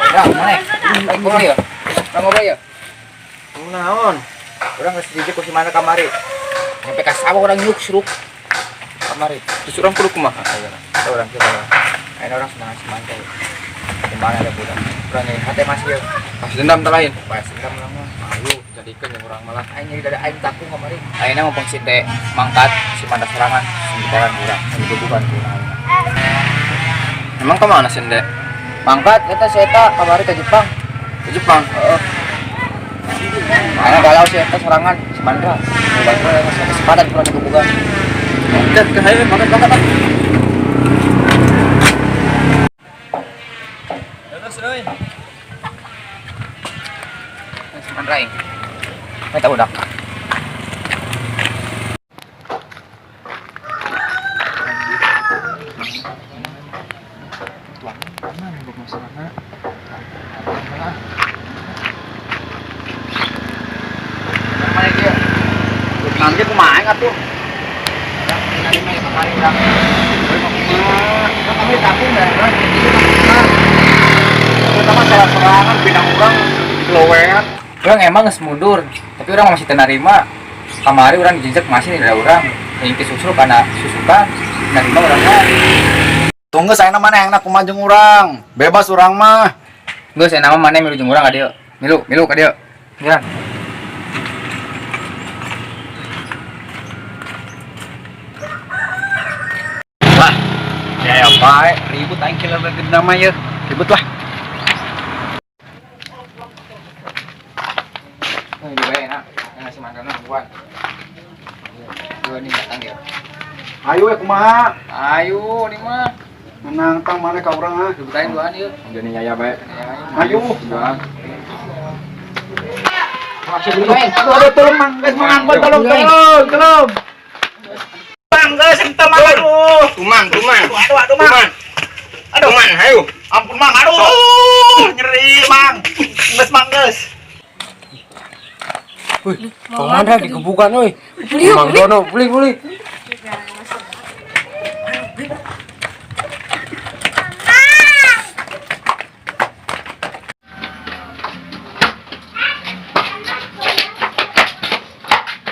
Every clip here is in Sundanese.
Ya, mana? Aing ngobrol ya. Urang ngobrol ya. Naon? Urang geus dijek ku si mana kamari. Nyampe ka sawah urang nyuk suruk. Kamari. Terus urang kudu kumaha ayeuna? Kita urang coba. Ayeuna urang semangat semangat. Di mana ada budak? Urang nyeri hate masih ya. Pas dendam tak lain. Pas dendam urang mah. Ayo, jadikeun yang urang malah. Aing nyeri dada aing takung kamari. Ayeuna mumpung si teh mangkat si manda serangan sembilan urang. Digebukan ku urang. Emang kemana sih, Ndek? Mangkat eta si eta kamari ke Jepang. Ke Jepang. Heeh. Ayeuna galau si eta sorangan si Mandra. Si Mandra kesempatan kurang digebukan. Oke, ke hayu makan makan ah. Terus euy. Si Mandra aing. Eta budak. Mana dia? Nanti kumaha aing atuh? Pertama salah serangan bidang urang lowean. Urang emang geus mundur, tapi urang masih teu narima. Kamari urang dijejek masih ada urang. Yang susul karena susukan narima urang mah. Tunggu saya mana yang nak kumaha jeung urang. Bebas urang mah. Geus enak mah maneh milu jeung urang ka dieu. Milu, milu ka dieu. Jalan. Wah, ya bae ribut aing kira gede mah ye. Ribut lah. Oh, di bae enak. Yang ngasih makanan buan. Dua nih datang ya. Ayo we kumaha? Ayo, ini mah. Menang tang mana ka urang ah. Ribut aing duaan ieu. Jadi nyaya bae. Ayo. Duaan. Aduh, aduh, tolong mang, guys, mang, tolong, tolong, tolong. Mang, guys, ente mang, aduh. Tuman, tuman. Aduh, aduh, aduh, mang. Tuman. Aduh, Tuman, hayu. Ampun, mang, aduh, nyeri, mang. Geus, mang, geus. Wih, Bang Mandra digebukan euy. Beli, Mang beli. Dono, beli beli.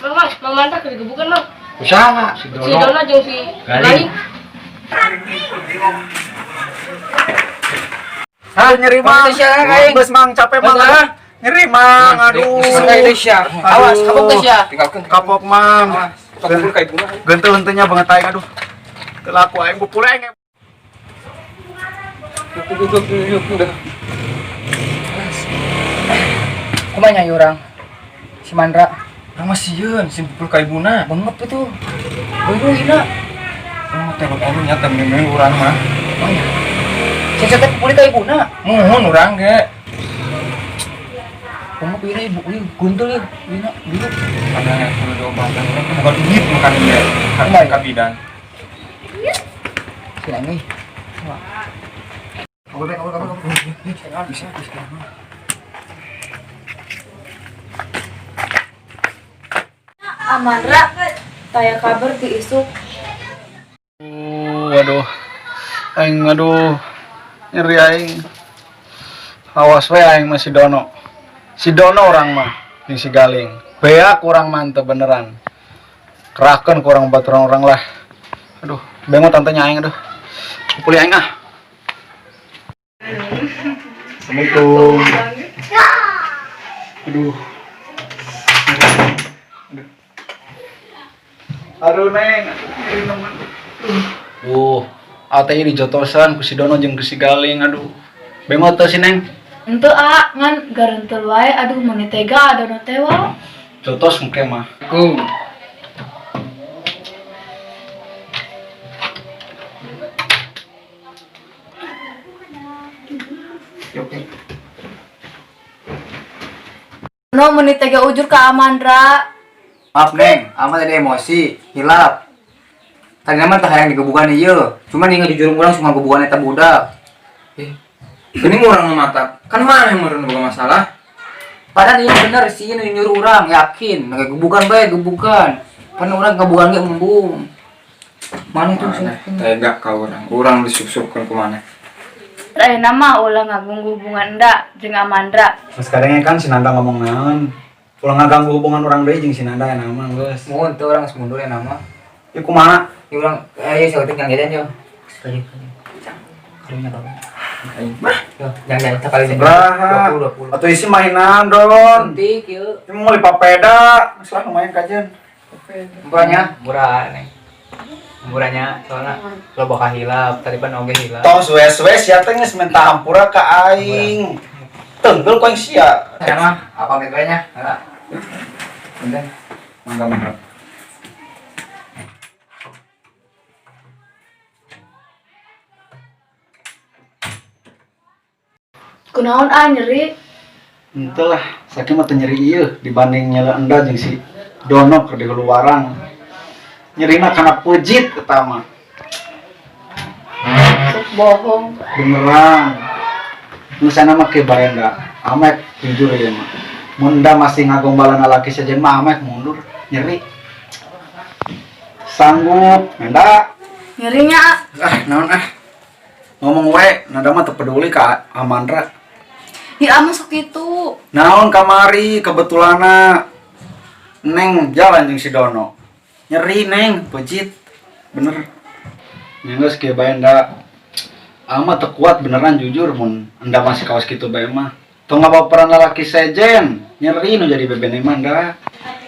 Mang, mang, Mang Mandra digebukan, Mang. Usaha si Si Dono jeung si Galing. Galing. Hah, nyeri, mang. Malaysia, aing. Geus, mang, capek, mang. Geus, ah. Nyeri, mang, aduh. Indonesia. Awas, kapok teh sia. Tinggalkeun. Kapok, mang. Kapok ka ibuna. Gentel-gentelnya banget aing, aduh. Telaku aing pupul aing. Udah. Kumaha nya urang? Si Mandra Urang mah sieun si pupul ka ibuna. bengep itu. Beureum hina. Urang mah teh anu nya teh mimpi urang mah. Oh iya. Si teh pupuli ka ibuna. Muhun urang ge. Bengep ieu ibu ieu guntul ieu. Hina, biru. Ada yang perlu diobatan urang teh boga duit makan ge. Kumaha Ka bidan. Si Neng euy. Kabur kabur kabur kabur. Bisa, bisa. Amandra taya kabar ti isuk. Aduh. Aing aduh. Nyeri aing. Awas we aing mah si Dono. Si Dono orang mah jeung si Galing. Beak kurang mantep beneran. Kerahkeun kurang baturan orang lah. Aduh, bengo tantenya aing aduh. Pupuli aing ah. Assalamualaikum. Aduh. Aduh. Aduh, Neng. Nyeri teman. Duh, atenya dijotosan ku si Dono jeung ku si Galing, aduh. Bengo teu si Neng? Henteu a, ngan garentel wae aduh meuni tega Dono teh wa. Jotos engke mah. Ku. Dono meuni tega ujur ka Amandra. Maaf Neng, amat tadi emosi, hilap. Tadi mah tah hayang digebukan ieu. Cuman ingat jujur urang suka gebukan eta budak. Ini urang mata. Kan mana yang meureun boga masalah? Padahal ini bener sih ini nyuruh urang, yakin. Nah, gebukan bae, gebukan. Pan urang gebukan ge embung. Mana itu sih? Tega ka urang. Urang disusurkeun ku maneh. Ayeuna mah ulah ngaganggu hubungan Enda jeung Amandra. Terus kadangnya kan si Nanda ngomong naon. Ulah ngaganggu hubungan orang deui jeung si Nanda ya nama geus. Mun teu urang geus mundur ya nama. Ieu kumaha? Ieu urang ayo saeutik yang jajan yo. Sekali. Karunya karunya. Aing mah. Yo, jangan jangan sekali Seberapa? 20 20. Atuh isi mainan don. Suntik ieu. Ini mau papeda, geus lah lumayan kajian. Murahnya, murah neng. Murahnya soalnya lo bakal hilap, tadi pan oge hilap. Tong suwe-suwe sia teh geus minta hampura ka aing. Tenggel ku aing sia. Ya mah, apa nya? Heeh. Udah. Mangga mangga. Kunaon ah nyeri? Ente lah, saking mah teu nyeri ieu dibanding nyela enda jeung si Dono keur di hulu warang. Nyerina kana pejit eta mah. Sok bohong. Beneran. Nu sana mah ke bae enggak. Amek jujur ya mah. Mun enda masih ngagombalan lalaki sejen mah amek mundur nyeri. Sanggup, nenda. Nyerinya ah. Ah, naon ah. Ngomong we, nanda mah teu peduli ka Amandra. Ya ah masuk itu. Naon kamari kebetulanna Neng jalan jeung si Dono. Nyeri Neng, pejit. Bener. Nya geus kieu bae nda. Ama teu kuat beneran jujur mun enda masih kaos kitu bae mah. Tong ngabaperan lalaki sejen, nyeri nu jadi bebene mah nda.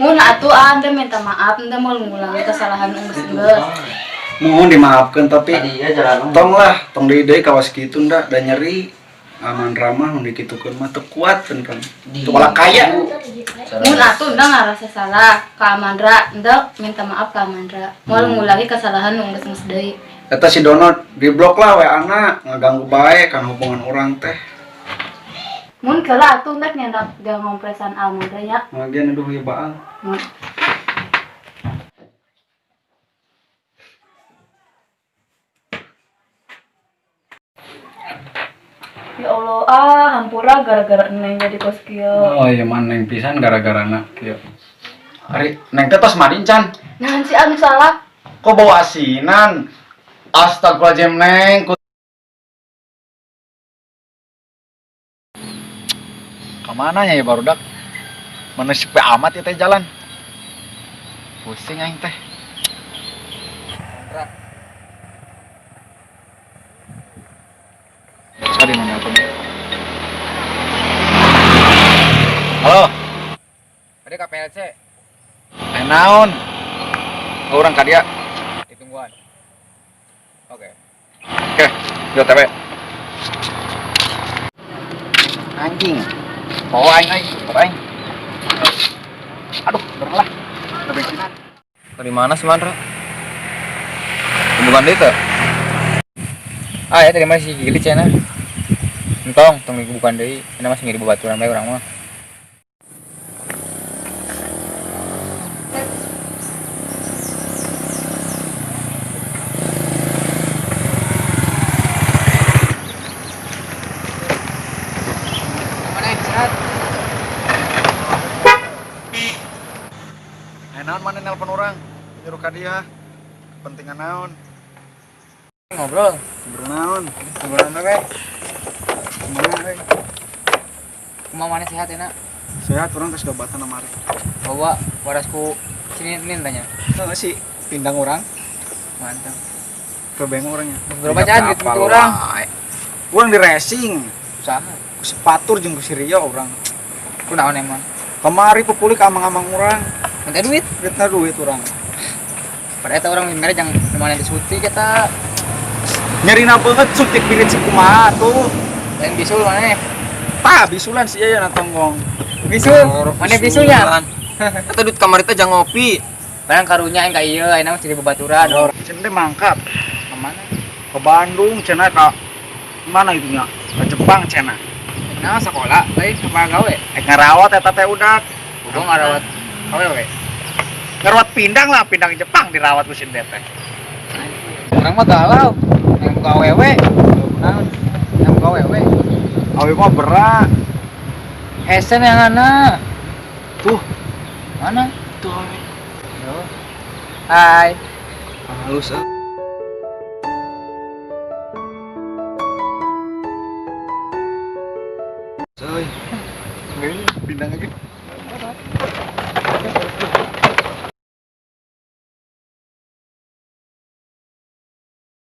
Mun atuh ah Enda minta maaf, Enda mau ngulangi kesalahan geus-geus. Mohon dimaafkan tapi Tadi ya jalan. tong lah, tong deui deui kawas kitu nda da nyeri. Aman ramah mun dikitukeun mah teu kuat beneran. Teu kalah kaya. Mun atuh Enda ngarasa salah ka Amandra, Enda minta maaf ka Amandra. Moal ngulangi kesalahan nu geus-geus deui. Eta si Dono di blok lah we anak ngaganggu bae kan hubungan orang teh. Mun kela atuh Enda nyandak jang ngompresan Amandra nya. Bagian aduh ieu baal. Mun Ya Allah, ah hampura gara-gara Neng jadi kos kieu. Oh iya man neng pisan gara-garana kieu. Ari neng teh tos mandi can. Nah, si anu salah. Kok bawa asinan? Astagfirullahaladzim neng. Kemana ya barudak? Mana sepi amat ya teh jalan. Pusing aing teh. Sorry mana apa nih? Halo, Ada KPLC eh naon? Orang ka dia. ditungguan. Oke. Oke, yo TW. Anjing. Bawa aing aing, bawa aing. Aduh, bener lah. Udah bensinan. Dari mana sih Mandra? Bukan itu. Ah ya tadi masih gili cenah. Entong, tong bukan deui. Ini masih ngiri babaturan bae urang mah. Eh naon mana nelpon orang? Nyuruh ka dia. Kepentingan naon? Ngobrol. Ngobrol naon? Ngobrol we. Kumaha euy? Kumaha mana sehat enak? Sehat urang geus dobatan amari. Bawa warasku sini nin tanya. Heeh sih, pindang urang Mantap. ke beng orangnya. Berapa can gitu urang? Urang di racing, Usaha. ku sepatur jeung ku si Rio urang. Kunaon emang? Kamari pepulik amang-amang urang, Minta duit. duitna duit urang. Pada eta urang mere jang mana disuti kita. Nyerina banget suntik birit si kumaha tuh. Lain bisul mana? Tah bisulan sih ya na tonggong. Bisul. Mana bisulnya? Eta duit kamari teh jang ngopi. Barang karunya yang ka ieu ayeuna mah jadi babaturan. Cenah teh mangkat Kemana? ke Bandung cenah ka mana itu nya? Ke Jepang cenah. Nah, sekolah, lain apa gawe? Ek ngarawat eta teh udah. Gua ngarawat gawe we. Ngarawat pindang lah, pindang Jepang dirawat ku si teh. Urang mah galau. Yang buka awewe. Naon? Yang buka awewe. Awe mah berat. Esen yang mana? Tuh, Mana? tuh awe. Yo. Hai. Halus ah. Ndang lagi.